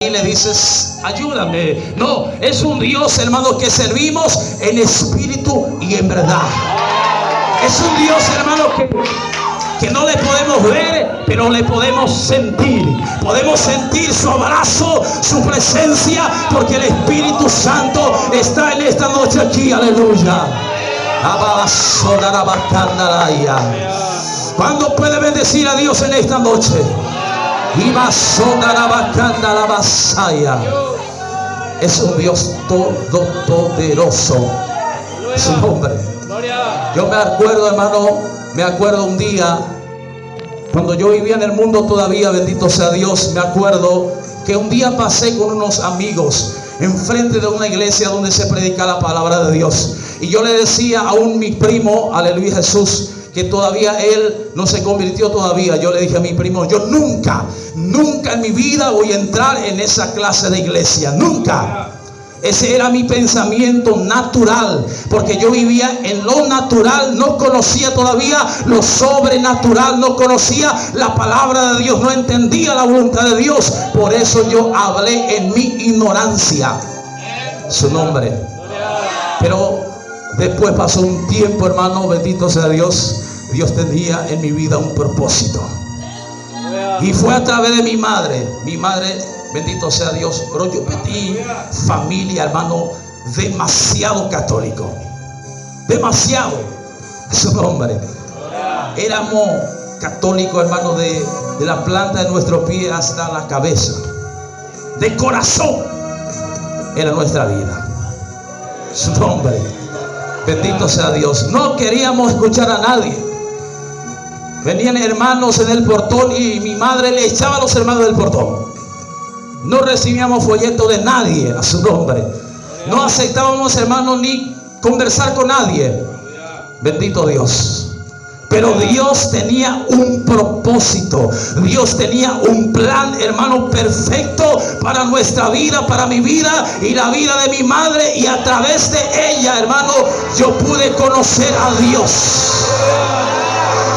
Y le dices, ayúdame. No, es un Dios, hermano, que servimos en espíritu y en verdad. Es un Dios, hermano, que, que no le podemos ver, pero le podemos sentir. Podemos sentir su abrazo, su presencia, porque el Espíritu Santo está en esta noche aquí. Aleluya. ¿Cuándo puede bendecir a Dios en esta noche? Es un Dios todopoderoso. Su nombre. Yo me acuerdo, hermano, me acuerdo un día, cuando yo vivía en el mundo todavía, bendito sea Dios, me acuerdo que un día pasé con unos amigos enfrente de una iglesia donde se predica la palabra de Dios. Y yo le decía a un mi primo, aleluya Jesús, que todavía él no se convirtió todavía. Yo le dije a mi primo, yo nunca, nunca en mi vida voy a entrar en esa clase de iglesia, nunca. Ese era mi pensamiento natural, porque yo vivía en lo natural, no conocía todavía lo sobrenatural, no conocía la palabra de Dios, no entendía la voluntad de Dios. Por eso yo hablé en mi ignorancia. Su nombre. Pero después pasó un tiempo, hermano, bendito sea Dios. Dios tenía en mi vida un propósito. Y fue a través de mi madre. Mi madre, bendito sea Dios, rollo petit, familia, hermano, demasiado católico. Demasiado. Su nombre. Éramos católicos, hermano, de, de la planta de nuestro pie hasta la cabeza. De corazón era nuestra vida. Su nombre. Bendito sea Dios. No queríamos escuchar a nadie. Venían hermanos en el portón y mi madre le echaba a los hermanos del portón. No recibíamos folleto de nadie a su nombre. No aceptábamos, hermanos, ni conversar con nadie. Bendito Dios. Pero Dios tenía un propósito. Dios tenía un plan, hermano, perfecto para nuestra vida, para mi vida y la vida de mi madre. Y a través de ella, hermano, yo pude conocer a Dios.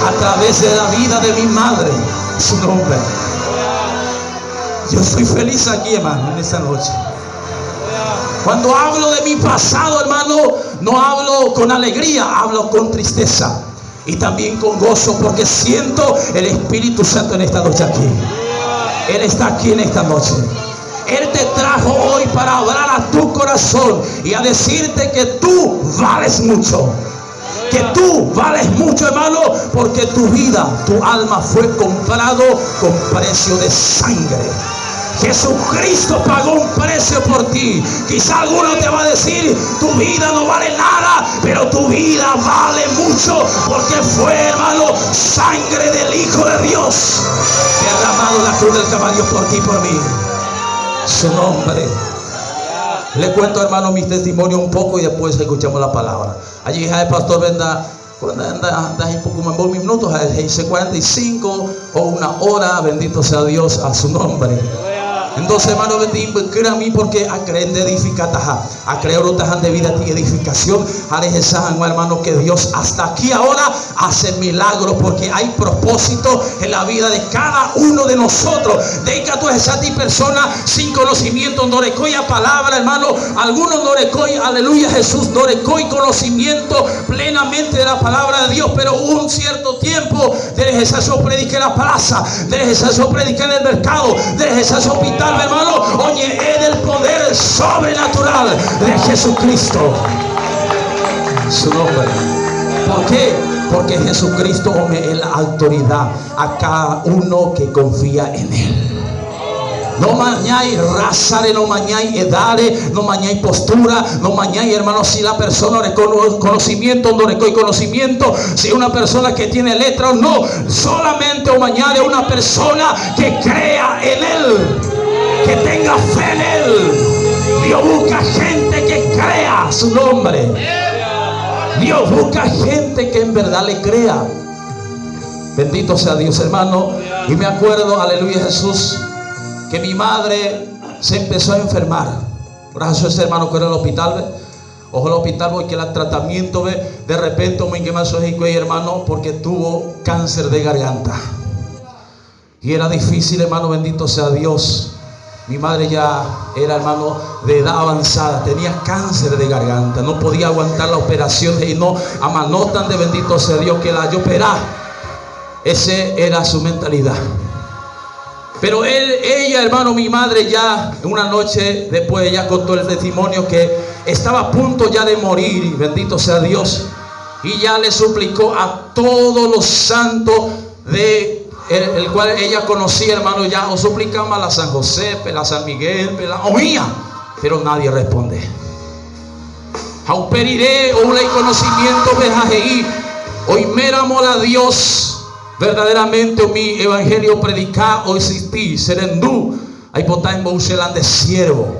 A través de la vida de mi madre, su nombre. Yo estoy feliz aquí, hermano, en esta noche. Cuando hablo de mi pasado, hermano, no hablo con alegría, hablo con tristeza y también con gozo porque siento el Espíritu Santo en esta noche aquí. Él está aquí en esta noche. Él te trajo hoy para hablar a tu corazón y a decirte que tú vales mucho. Que tú vales mucho, hermano, porque tu vida, tu alma fue comprado con precio de sangre. Jesucristo pagó un precio por ti. Quizá alguno te va a decir, tu vida no vale nada, pero tu vida vale mucho porque fue, hermano, sangre del Hijo de Dios derramado en la cruz del caballo por ti y por mí. Su nombre. Le cuento, hermano, mi testimonio un poco y después escuchamos la palabra. Allí, hija del pastor, venda un minutos, 45 o una hora, bendito sea Dios a su nombre. Entonces, hermano, a mí porque a creer de edificar, a creer de vida y edificación. Hermano, que Dios hasta aquí ahora hace milagros porque hay propósito en la vida de cada uno de nosotros. De que tú esa persona sin conocimiento, no le palabra, hermano. Algunos no le aleluya, Jesús, no le conocimiento plenamente de la palabra de Dios, pero un cierto tiempo de esa predique en la plaza, de esa predique en el mercado, de esa hospital hermano. Oye, es el poder sobrenatural de Jesucristo. Su nombre. ¿Por qué? Porque Jesucristo es la autoridad a cada uno que confía en él. No mañáis raza, no mañáis edades, no mañáis postura, no mañáis, hermano, si la persona de conocimiento, no le conocimiento, si una persona que tiene letra o no, solamente o mañana una persona que crea en él, que tenga fe en él. Dios busca gente que crea su nombre. Dios busca gente que en verdad le crea. Bendito sea Dios, hermano. Y me acuerdo, aleluya Jesús, que mi madre se empezó a enfermar. Gracias a ese hermano que era al hospital, ¿ve? Ojo al hospital porque el tratamiento, ¿ve? De repente me hermano, porque tuvo cáncer de garganta. Y era difícil, hermano, bendito sea Dios. Mi madre ya era, hermano, de edad avanzada, tenía cáncer de garganta, no podía aguantar la operación y no, amanotan de bendito sea Dios que la operá. Ese era su mentalidad. Pero él, ella, hermano, mi madre ya, una noche después, ella contó el testimonio que estaba a punto ya de morir, bendito sea Dios. Y ya le suplicó a todos los santos de el, cual ella conocía, hermano, ya o suplicaba a la San José, a San Miguel, la oía, pero nadie responde. Jauperiré o un conocimiento de Hoy mera a Dios verdaderamente mi evangelio predicar o existir, serendú, ahí en de siervo,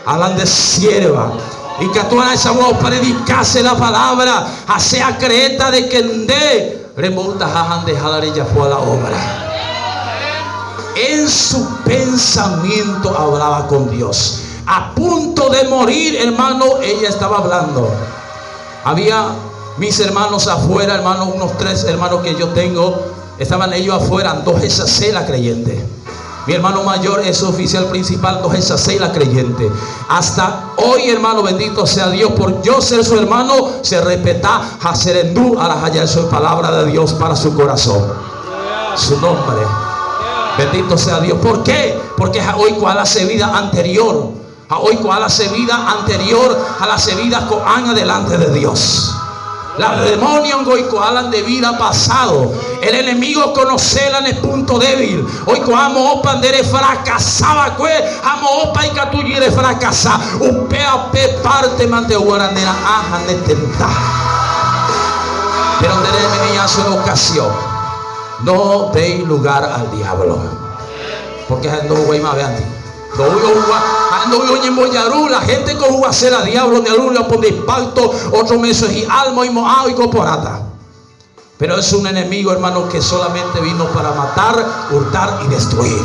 alan de sierva. Y que tú esa voz predicase la palabra, sea creta de que de remonta jajan de ella fue a la obra. En su pensamiento hablaba con Dios. A punto de morir, hermano, ella estaba hablando. Había mis hermanos afuera, hermano, unos tres hermanos que yo tengo, estaban ellos afuera, dos esa la creyente. Mi hermano mayor es oficial principal, dos esa la creyente. Hasta hoy, hermano, bendito sea Dios, por yo ser su hermano, se respeta a Serendú a la haya su palabra de Dios para su corazón. Su nombre. Bendito sea Dios. ¿Por qué? Porque hoy cual hace vida anterior. Hoy cual hace vida anterior a la vida coan adelante de Dios. La demonio goicoalan de vida pasado. El enemigo conocela en el punto débil. Hoy amo opa ndere fracasaba kue. Amo opa y catuyire fracasa. Upea pe parte mante guarandera aja de tentar. Pero ndere su ocasión. No deis lugar al diablo. Porque no güey más vean. La gente con jugársela diablo ni alumno pone impacto, otro meso y alma y moao y coporata. Pero es un enemigo, hermano, que solamente vino para matar, hurtar y destruir.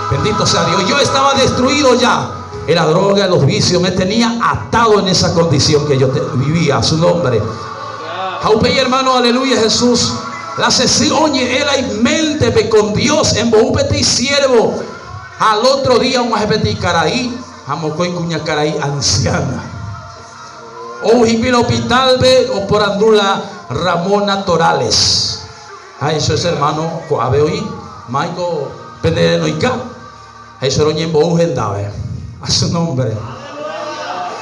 Bendito sea Dios. Yo estaba destruido ya. En la droga, en los vicios, me tenía atado en esa condición que yo vivía. A su nombre. Jaupey, hermano, aleluya, Jesús. La oye, él mente con Dios en y siervo. Al otro día un ajepeti caraí, amocoy cuña caraí anciana. O el hospital be o por andula Ramona Torales. A eso es hermano, coabe hoy, Michael Penderenoica. A eso era un A su nombre.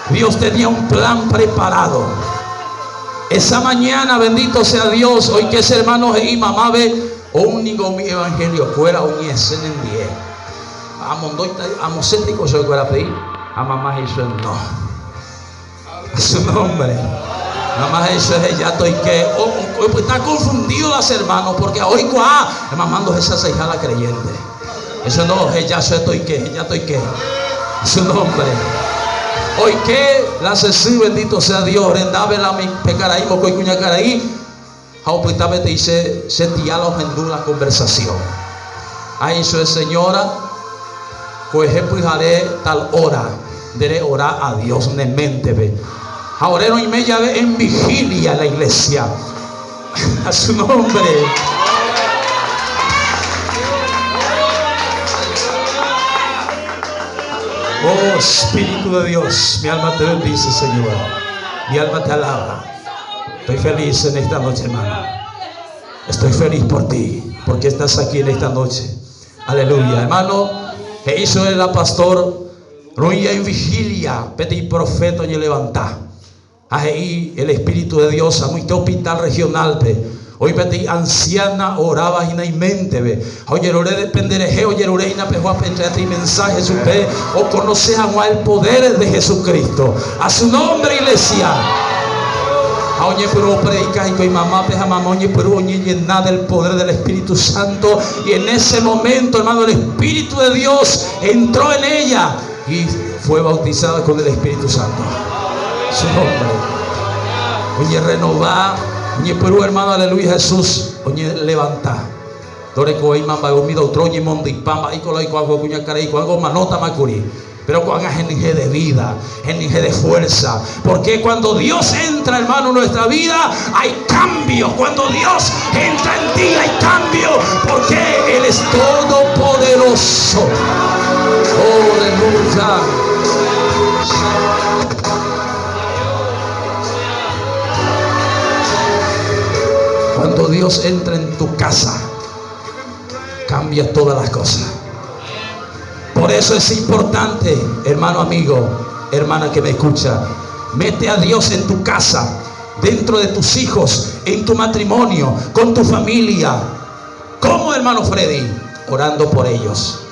Dios tenía un plan preparado. Esa mañana, bendito sea Dios, hoy que ese hermano y mamá ve, único mi evangelio fuera un en Amocéntrico soy pedir a mamá Jesús no. A su nombre. Mamá Jesús es ya estoy que oh, está confundido las hermanos porque hoy cuá mamando esa ceja la creyente. Eso no, ya estoy que, ya estoy que. A su nombre. Hoy que la ceci bendito sea Dios, rendave la mi pecaraí, mocoy cuña caraí. Jaupitame te dice, se diálogo en la conversación. Ahí eso es señora, pues haré tal hora, debe orar a Dios mente ve. Ahora y me ve en vigilia la iglesia. A su nombre. Oh Espíritu de Dios, mi alma te bendice, Señor. Mi alma te alaba. Estoy feliz en esta noche, hermano. Estoy feliz por ti, porque estás aquí en esta noche. Aleluya, hermano. Que hizo el pastor Ruía en vigilia, pedí profeta y levantá. Ahí el Espíritu de Dios, a muy hospital regional, pe. Hoy pedí anciana oraba y mente ve. Oye, oré de pendereje, oye, oré y na pe mensaje su pe. O conoce a el poder de Jesucristo. A su nombre, iglesia. Oye, pero predica y mamá, peja mamá, oye, pero oye, llena del poder del Espíritu Santo. Y en ese momento, hermano, el Espíritu de Dios entró en ella y fue bautizada con el Espíritu Santo. Su nombre. Oye, renovar. Oye, pero hermano, aleluya, Jesús. Oye, levanta. Dore ko mamba gomido otroñe mondi pamba y colo y coago cuña cara y coago manota macuri. Pero con energía de vida, energía de fuerza. Porque cuando Dios entra, hermano, en nuestra vida, hay cambio. Cuando Dios entra en ti, hay cambio. Porque Él es todopoderoso. Aleluya. Cuando Dios entra en tu casa, cambia todas las cosas. Por eso es importante, hermano amigo, hermana que me escucha, mete a Dios en tu casa, dentro de tus hijos, en tu matrimonio, con tu familia. ¿Cómo, hermano Freddy? Orando por ellos.